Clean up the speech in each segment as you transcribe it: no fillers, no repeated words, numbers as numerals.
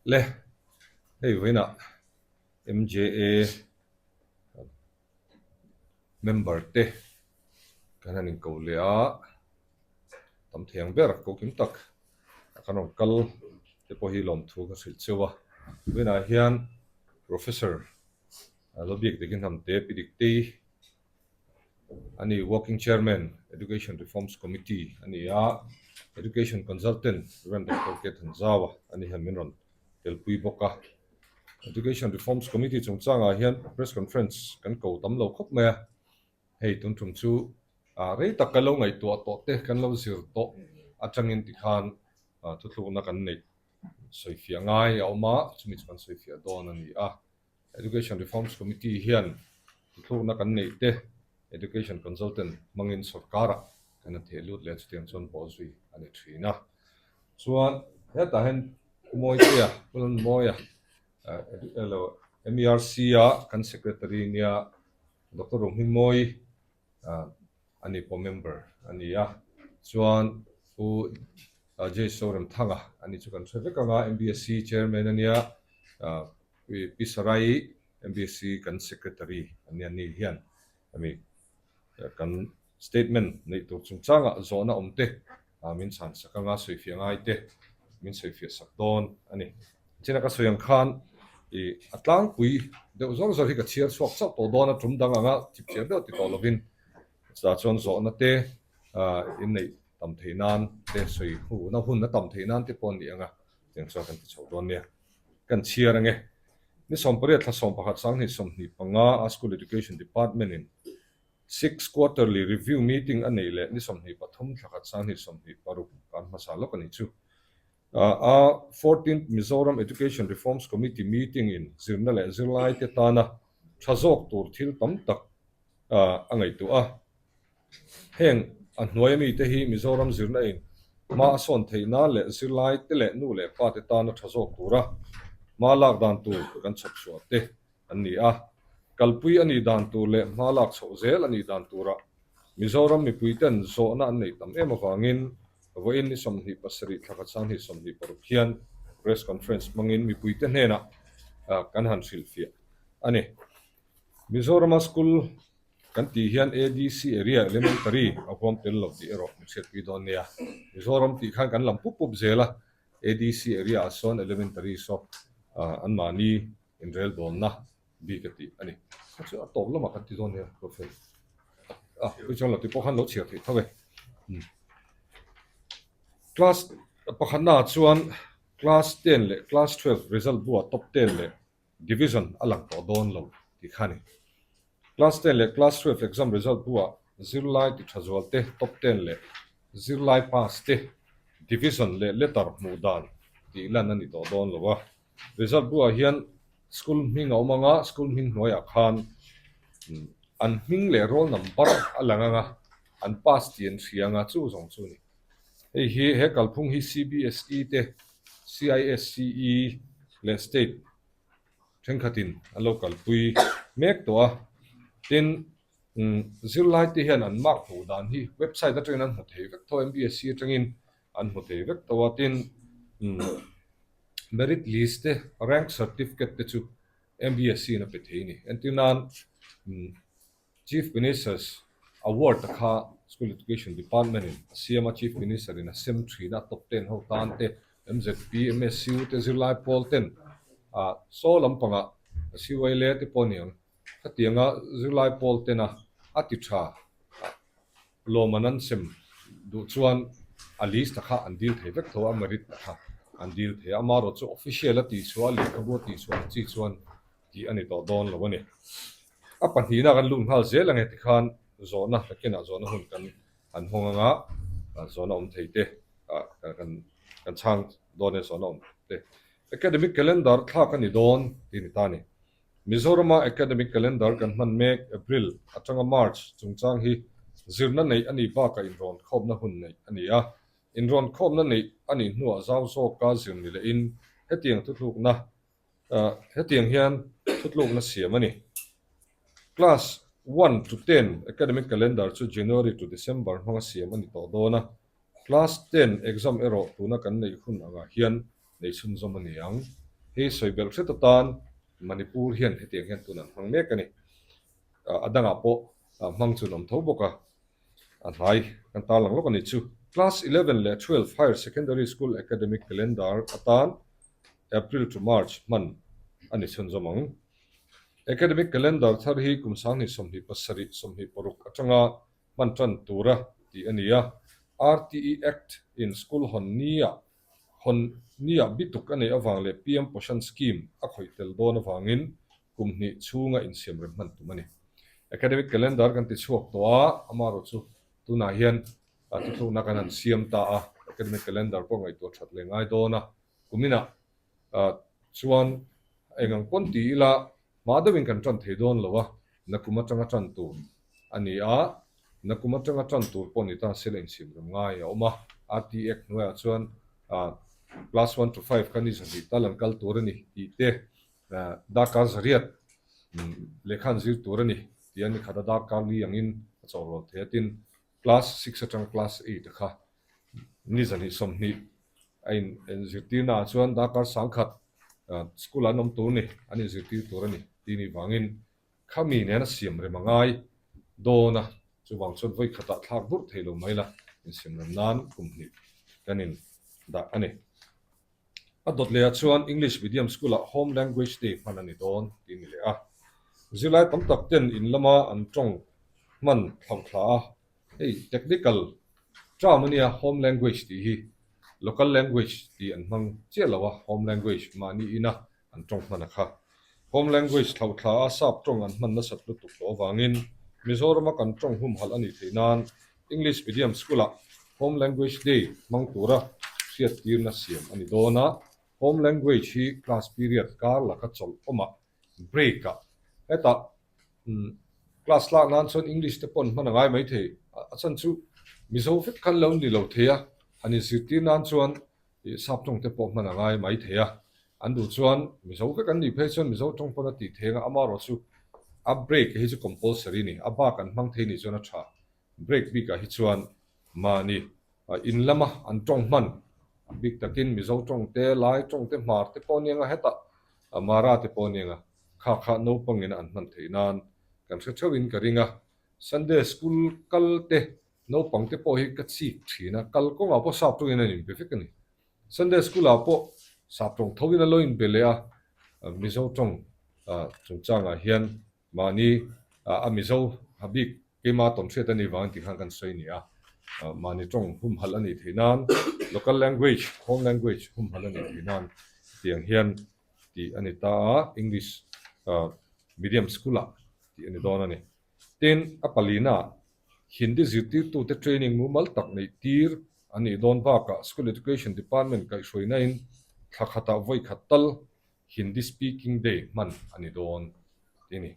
Le hei vawiinah MJA member te kan han inko leh a, tam thei ang ber ko kim tak a kan rawn kal te pawh hi lawmthu ka hrilh cheu a. Vawiinah hian Professor Lobiak Dekinham te Pi Diktei a ni, Working Chairman, Education Reforms Committee a ni a, Education Consultant Rev Doctor K Thanzaua a ni hian min rawn telpui bawk a. Education Reforms Committee chungchangah hian Press Conference kan ko tam lo khawp mai a, hei tun tum chu rei tak kan lo ngaihtuah tawh te, kan lo zir tawh atangin tikhan thuthlukna kan neih sawifiah ngai a awm a, chumi chu kan sawifiah dawn a ni a. Education Reforms Committee hian thuthlukna kan neih te Education Consultant hmangin sorkarah kan han theh lut leh a, chutiang chuan bawh zui a ni thin a. Chuan hetah hian Pu Mawitea, Pu Lalmawia, MERC a kan Secretary nia Doctor Rohmingmawi a ni pawh member a ni a, chuan Pu J Soremthanga a ni chu kan hre vek ang a, MBSC Chairman a nia, Pi Sarai MBSC kan Secretary a nia ni hian hemi kan statement neih tur chungchangah zawhna awm te min chhan sak anga sawifiah ngai te min sawifiah sak dawn a ni. China ka sawi ang khan i a tlangpui deuh zawr zawr hi ka chhiar chhuak chauh tawh dawn a, tum dang anga chip chhiar deuh ti tawh lovin chutah chuan zawhna te inneih tam theih nan te sawi huhna hun a tam theih nan te pawh a ni ang a, tiang chuan kan ti chho dawn nia. Kan chhiar ange. Ni 18 thla 11 2025 a School Education Department in Sixth Quarterly Review Meeting a neih leh ni 23 thla khat 2026 kan hmasa lawk a ni chu. A Fourteenth Mizoram Education Reforms Committee meeting in zirna leh zirlaite tana tha zawk tur thil tam tak a ngaihtuah a. Heng a hnuaia mite hi Mizoram zirna in hma a sawn theih nan leh zirlaite leh nu leh pate tana tha zawk tura hma lak dan tur kan chhawp chhuah te an ni a. Kalpui a nih dan tur leh hma lak chhoh zel a nih dan turah Mizoram mipuiten zawhna an neih tam em avangin vawiin ni 27 thla khat 2026 hian press conference hmangin mipuite hnenah kan han hrilhfiah a ni. Mizorama school kan tih hian ADC area elementary a huam tel lo tih erawh min hriatpui dawn nia. Mizoram tih khan kan lam pup pup zel a, ADC area ah sawn elementary saw anmahni inrelbawnna bik a tih a ni. Kha chu a tawp lamah kan ti dawn nia Ruatfel. A, tui chuan lo ti pawh khan lo chhiar theih tho e. Class pakhatna ah chuan class 10 leh class 12 result buah top 10 leh division a lang tawh dawn lo tih kha a ni. Class 10 leh class 12 exam result buah zirlai ti tha zual te top 10 leh zirlai pass te division leh letter hmuh dan tih lan a ni tawh dawn lo a. Result buah hian school hming a awm ang a, school hming hnuaiah khan an hming leh roll number a lang ang a, an pass tih an hria ang a, chu zawng chu a ni. Hei hi he kalphung hi CBSE te, CISCE leh state thenkhatin an lo kalpui mek tawh a, tin zirlai te hian an mark hmuh dan hi website atangin an hmu thei vek tho a, MBSE atangin an hmu thei vek tawh a, tin merit list te rank certificate te chu MBSC in a pe thei a ni. Entir nan Chief Minister's Award te kha School Education Department in a siam a, Chief Minister in a sem thin a, top ten ho tan te, MZP, MSU te zirlai pawl ten ah saw lampangah CYLA te pawh a ni ang, khatianga zirlai pawl tena a ti tha. Lawm an an sem duh chuan a list a kha an dil thei vek tho a, merit a kha an dil thei a, amaherawh chu official a tihchhuah a lehkhabu a tihchhuah ang chi chuan tih a ni tawh dawn lo a ni. A pahnihna kan lut nghal zel ang e tikhan zawhna nakinah zawhna hun kan han hawng anga zawhna awm thei te kan kan chhang dawn e zawhna awm te. Academic calendar thlak a ni dawn tih a ni ta a ni. Mizorama academic calendar kan hman mek April atanga March chungchang hi zirna neih a nih bakah inrawn khawpna hun neih a ni a. Inrawn khawpna neih a nih hnuah zau zawka zir ni lehin hetiang thuthlukna hetiang hian thutlukna siam a ni. Class 1 to 10 academic calendar chu January to December hmanga siam a ni tawh dawn a. Class 10 exam erawh tuna kan neih hun angah hian nei chhunzawm a ni ang. Hei sawi belh hret atan Manipur hian hetiang hian tun an hmang mek a ni. A dangah pawh hmang chu an awm tho bawk a, a hnai kan tarlang lawk a ni chu. Class 11 leh 12 Higher Secondary School Academic Calendar atan April to March hman a ni chhunzawm ang. Academic Calendar thar hi kum 2027 26 atanga hman tan tura tih a ni a, RTE Act in school hawn nia hawn nia bituk a neih avang leh PM Poshan Scheme a khawih tel dawn avangin kum hnih chhunga insiamrem hman tum a ni. Academic Calendar kan ti chhuak tawh a, amaherawh chu tunah hian thuthlukna kan han siam ta a, Academic Calendar pawh ngaihtuah that leh ngai dawn a, kuminah chuan eng ang pawn ti ila hma deuhin kan tan thei dawn lo a, nakum atanga tan tur a ni a, nakum atanga tan tur pawh ni ta se la insiamrem ngai a awm a, RT Act hnuaiah chuan class one to five kha ni zahnih tal an kal tur a ni tih te, darkar zariat lehkha an zir tur a ni tih a ni khat a, darkar li angin a chawhrawl thei a, tin class six atanga class eight a kha Ni zahnih 20 a in zirtirna ah chuan darkar sangkhat school ah an awm tur ni, an inzirtir tur a ni tih nih vangin khami nen a siam rem a ngai dawn a, chuvang chuan vawi khatah thlak burh thei lo mai la, insiam rem nan kum hnih kan in dah a ni. A dawt lehah chuan English medium school ah Home Language Day hman a ni dawn tih a ni leh a, zirlai tam tak ten in lama an tawng hman thlauhthla a Hei technical term a nia, home language tih hi local language tih an hmang chiah lo a, home language mahni ina an tawng hman a kha. Home language thlauhthla a sap tawng an hman nasat lutuk tawh avangin Mizorama kan tawng humhalh a nih theih nan English medium school ah home language day hmang tura hriattirna siam a ni dawn a, home language hi class period kar laka chawlh awmah break ah hetah Class lak nan chuan English te pawh an hman a ngai maithei. A chhan chu Mizo vek khan lo ni lo thei a, han inzirtir nan chuan ih sap tawng te pawh hman a ngai maithei a. An duh chuan Mizo vek an nih phei chuan Mizo tawng pawn a tih thei anga amaherawh chu a break hi chu compulsory a ni. A bak an hmang thei nih chuan a tha. Break bikah hi chuan mahni in lama an tawng hman bik takin Mizo tawng te, Lai tawng te, Hmar te pawh a ni anga hetah Mara te pawh a ni anga Kha kha naupangin an hman theih nan kan hre theuhin ka ring a, Sunday school kal te naupang te pawh hi ka chik thin a, kal kawngah pawh sap tawngin an inbe vek a ni. Sunday school ah pawh sap tawng thoin a lo inbe leh a, Mizo tawng chungchangah hian mahni a Mizo ha bik keima tawn hriat a nih vangin tikhan kan sawi a ni a, mahni tawng humhalh a nih theih nan local language, home language humhalh a nih theih nan tiang hian tih a ni ta a, English medium school ah tih a ni dawn a ni. Tin, a palina ah Hindi zirtirtute training mumal tak neih tir a nih dawn bakah School Education Department kaihhruaina in thla khatah vawi khat tal Hindi Speaking Day hman a ni dawn tih a ni.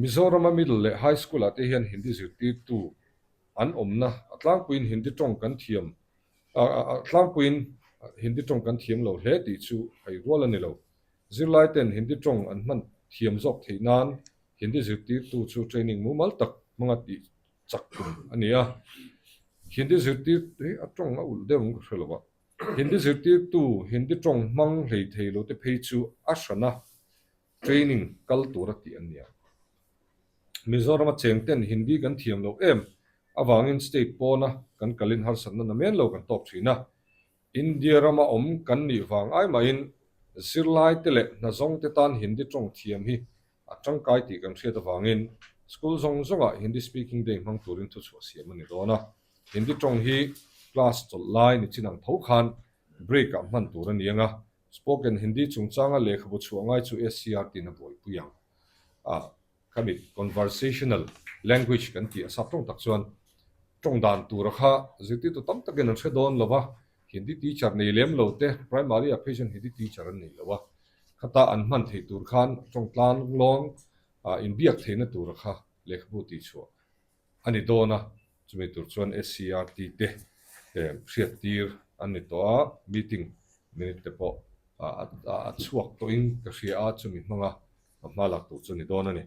Mizorama Middle leh High School ah te hian Hindi zirtirtu an awmna a tlangpuiin Hindi tawng kan thiam a tlangpuiin Hindi tawng kan thiam lo hle tih chu hai rual a ni lo. Zirlai ten Hindi tawng an hman thiam zawk theih nan Hindi zirtirtu chu training mumal tak hmanga tih chak tum a ni a. Hindi zirtir hi a tawng a ulh deuh ang ka hre lo a. Hindi zirtirtu Hindi tawng hmang hlei thei lo te phei chu a hrana training kal tura tih an ni a. Mizorama cheng ten Hindi kan thiam loh em avangin state pawna kan kalin harsatna na men lo kan tawk thin a. India rama awm kan nih vang ai mahin zirlai te leh hnazawng te tan Hindi tawng thiam hi a tangkai tih kan hriat avangin school zawng zawngah Hindi speaking day hmang turin thuchhuah siam a ni dawn a. Hindi tawng hi class chawlh lai ni chin ang tho khan break ah hman tur a ni ang a, Spoken Hindi chungchanga lehkhabu chhuah ngai chu SCR tiin a buaipui ang. A khami conversational language kan tih a sap tawng tak chuan tawng dan tura kha zirtirtu tam takin an hre dawn lo va, Hindi teacher nei lem lo te primary ah phei chuan Hindi teacher an nei lo a, khata an hman theih tur khan tawng tlang lawng inbiak theihna tura kha lehkhabu tihchhuah a ni dawn a, chumi tur chuan SCRT te hriattir an ni tawh a, meeting minute te pawh a chhuak tawhin ka hria a, chumi hmanga hma lak tur chu a ni dawn a ni.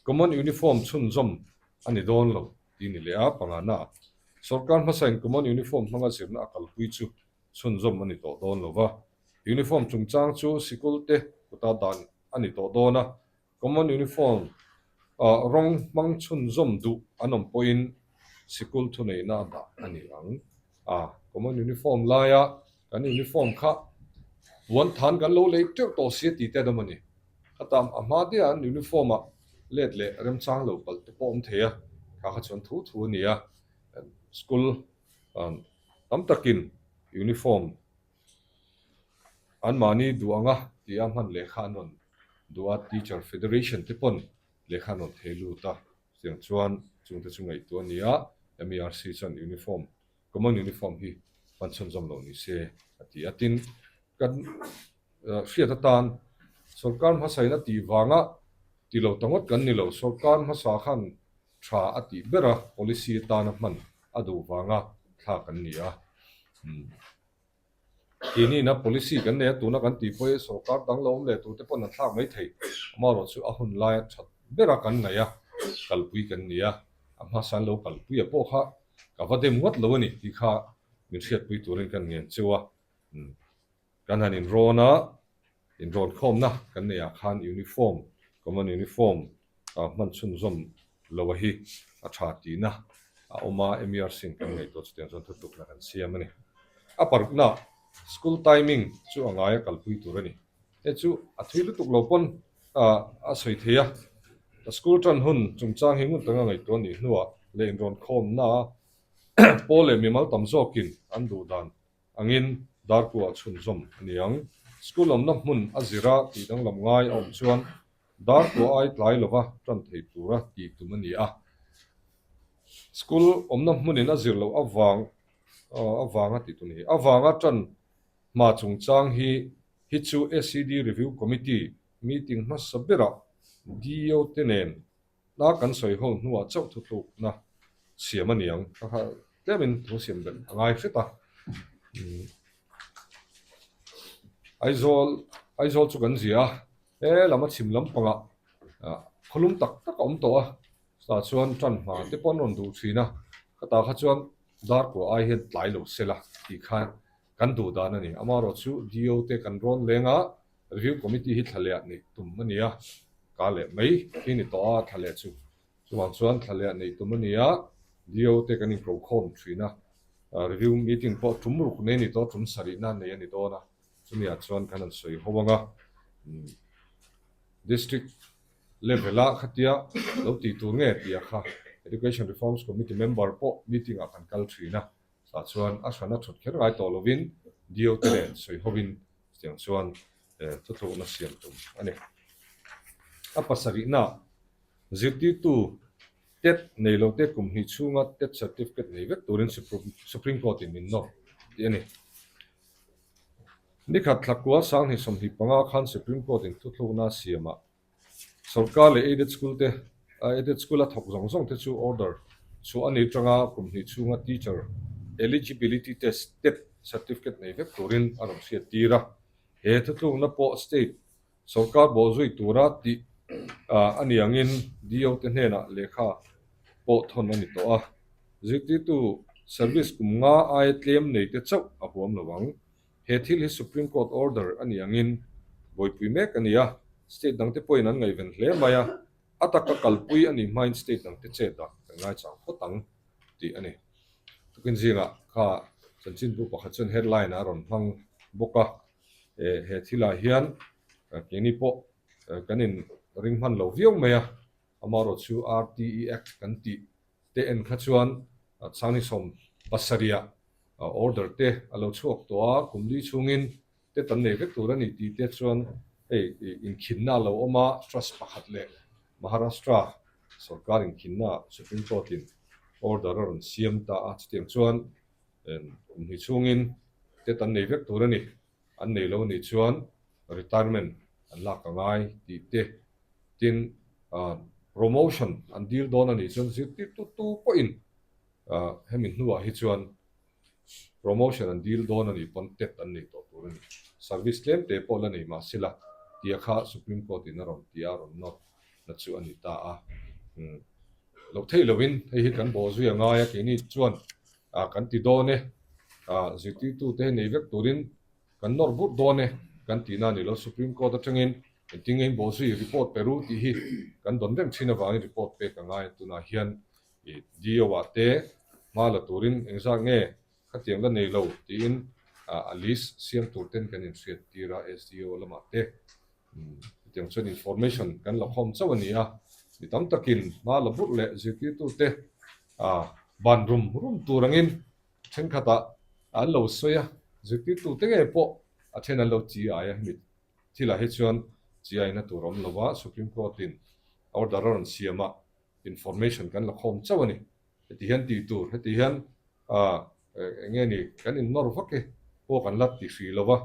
Common Uniform chhunzawm a ni dawn lo tih a ni leh a, pangana. Sorkar hmasain Common Uniform hmanga zirna a kalpui chu chhunzawm a ni tawh dawn lo va. Uniform chungchang chu sikul te kuta dan a ni tawh dawn a, Common Uniform rawng hmang chhunzawm duh an awm pawhin sikul thuneihna a dah a ni ang. A, Common Uniform laia kan uniform kha puan than kan lo lei teuh tawh si a ti te dawm a ni. Khata a hma deuh an uniform ah let leh remchang lo palh te pawh awm thei a, kha kha chuan thu thu a ni a. School tam takin uniform anmahni duh anga tia hman lehkha an rawn duh a, Teacher Federation te pawn lehkha an rawn thei lut a, chutiang chuan chungte chu ngaihtuah a ni a, MERC chuan uniform, common uniform hi hman chhunzawm lo ni se a ti a. Tin, kan hriat atan sorkar hmasain a tih vanga ti lo ta ngawt kan ni lo, sorkar hmasa khan tha a tih ber a, policy atana hman a duh vanga thlak an ni a. Keiniina policy kan nei a, tuna kan tih pawh hi sorkar dang lo awm leh turte pawn an thlak mai thei. Amaherawh chu a hun laia that bera kan ngaih a, kalpui kan ni a, a hmasa an lo kalpui a pawh kha ka va dem ngawt lo a ni tih kha min hriatpui turin kan ngen cheu a. Kan han inrawn a, inrawn khawmna kan neih ah khan uniform, common uniform hman chhunzawm lo a hi a tha tihna a awm a, MERC in kan ngaihtuah chutiang chuan thutlukna kan siam a ni. A parukna, school timing chu a ngaia kalpui tur a ni. Hei chu a thui lutuk lo pawn a sawi thei a, school tan hun chungchang hi ngun taka ngaihtuah a nih hnuah leh inrawn khawmna pawl leh mimal tam zawkin an duh dan angin darkuah chhunzawm a ni ang. School awmna hmun a zira tih danglam ngai a awm chuan darkuah ai tlai lova tan thei tura tih tum a ni a. School awmna hmunin a zir loh avang avanga tih tum a ni. Avanga tan hma chungchang hi hi chu SED Review Committee meeting hmasa berah DEO te nen Hna kan sawi ho hnuah chauh thutlukna siam a ni ang. Ka kha tlemin thu siam belh a ngai hret a. Aizawl, Aizawl chu kan zia a, he lam a chhim lampangah khawlum tak tak a awm tawh a, chutah chuan tan hma te pawh an rawn duh thin a, khatah kha chuan darkua ai hian tlai lo se la tih kha kan duh dan a ni. Amaherawhchu DO te kan rawn leng a, Review Committee hi thla leh neih tum a ni a, ka leh mai hi ni tawh a thla leh chu. Chuvang chuan thla leh neih tum a ni a, DO te kan inkokhawm thin a, review meeting pawh tum ruk nei a ni tawh, tum sarihna nei a ni dawn a, chumi ah chuan kan han sawi ho ang a, District level a khatia lo tih tur nge tih a kha Education Reforms Committee member pawh meeting ah kan kal thin a, tah chuan a hran a thut kher ngai tawh lovin DO te nen sawi hovin Chutiang chuan thuthlukna siam tum a ni. A pasarihna, zirtirtu tet nei lote kum hnih chhunga tet certificate nei vek turin Supreme Court in min nawr tih a ni. Nikhat thlakua sanghnih 25 khan Supreme Court in thuthlukna siamah Sorkar leh aided school te, aided school a thawk zawng zawng te chu order chhuah a nih atanga kum hnih chhunga teacher eligibility test, tet, certificate nei vek turin a rawn hriat tir a. He thutlukna pawh state sorkar bawhzui tura tih a ni angin DO te hnenah lehkha pawh thawn a ni tawh a. Zirtirtu service kum nga aia tlem nei te chauh a huam lo ang. He thil hi Supreme Court order a nih angin buaipui mek a ni a, state dangte pawhin an ngaihven hle mai a, a taka kalpui a nih hmain state dangte chet dah kan ngaichang phawt ang tih a ni. Tukin zingah kha chanchinbu pakhat chuan headline a rawn hmang bawk a, he thilah hian keini pawh kan in ring hman lo viau mai a, amaherawhchu RTE Act kan tih te en kha chuan Changni 70 order te a lo chhuak tawh a, kum li chhungin te tan nei vek tur a ni tih te chuan hei inkhinna a lo awm a, trust pakhat leh Maharashtra sorkar inkhinna Supreme Court in order a rawn siam ta a, chutiang chuan kum hnih chhungin te tan nei vek tur a ni, an nei lo nih chuan retirement an lak a ngai tih te tin promotion an dil dawn a nih chuan zirtirtu tu pawhin Hemi hnuah hi chuan promotion an dil dawn a nih pawn tet an nei tawh tur a ni. Service tlem te pawh la nei mah sila tia kha Supreme Court in a rawn ti a, a rawn nawr na chu a ni ta a. Loh theih lovin hei hi kan bawhzui a ngai a, keini chuan. Kan ti dawn e, zirtirtute hi nei vek turin kan nawr but dawn e kan tihna a ni lo. Supreme Court atangin engtin nge inbawhzui report pe ru tih hi kan dawn reng thin avangin report pek a ngai. Tunah hian DO ah te hma la turin engzat nge khatiang la nei lo tiin a list siam tur ten kan inhriat tir a, SDO lamah te Chutiang chuan information kan la khawm chauh a ni a, mi tam takin hma la burh leh zirtirtute ban rum rum tur angin thenkhatah an lo sawi a, zirtirtute ngei pawh a then an lo chi ai a, hemi thilah hi chuan chi aina tur a awm lo va, Supreme Court-in order a rawn siam a, information kan la khawm chauh a ni. Heti hian tih tur, heti hian eng nge ni kan innawr vak e pawh kan la ti hrih lo va,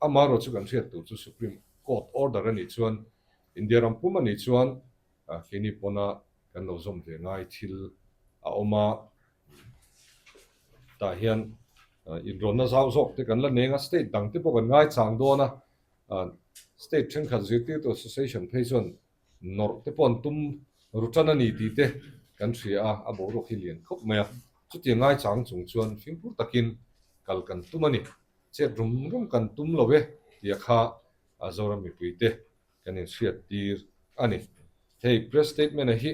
amaherawh chu kan hriat tur chu Supreme Court order a nih chuan India ram pum a nih chuan keini pawna kan lo zawm ve ngai thil a awm a, tah hian inrawnna zau zawk te kan la neng a, state dang te pawh kan ngaichang dawn a, state thenkhat zirtirtu association phei chuan Nawrh te pawh an tum ru tan a ni tih te kan hria a, a boruak hi lian khawp mai a. Chutiang ngaichang chung chuan fimkhur takin kal kan tum a ni. Chet rum rum kan tum lo e tia kha Zoram mipui te kan inhriat tir a ni. Hei press statement a hi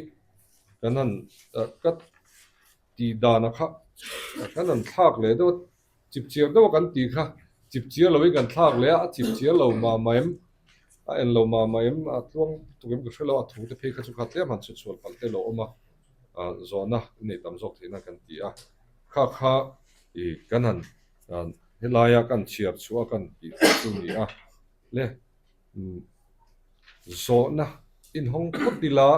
kan han ka tih dan a kha kan han thlak leh deuh a. Chip chiar deuh a kan tih kha chip chiar loin kan thlak leh a, a chip chiar lo mah mah em, a en lo mah mah em, a tluang tuk em ka hre lo, a thu te phei kha chu kha tlem han chhut chhual palh te lo awm a, zawhna i nei tam zawk theihna kan ti a, kha kha i kan han helaia kan chhiar chhuah a kan tih theih chu ni a le, zawhna inhawng phawt ila.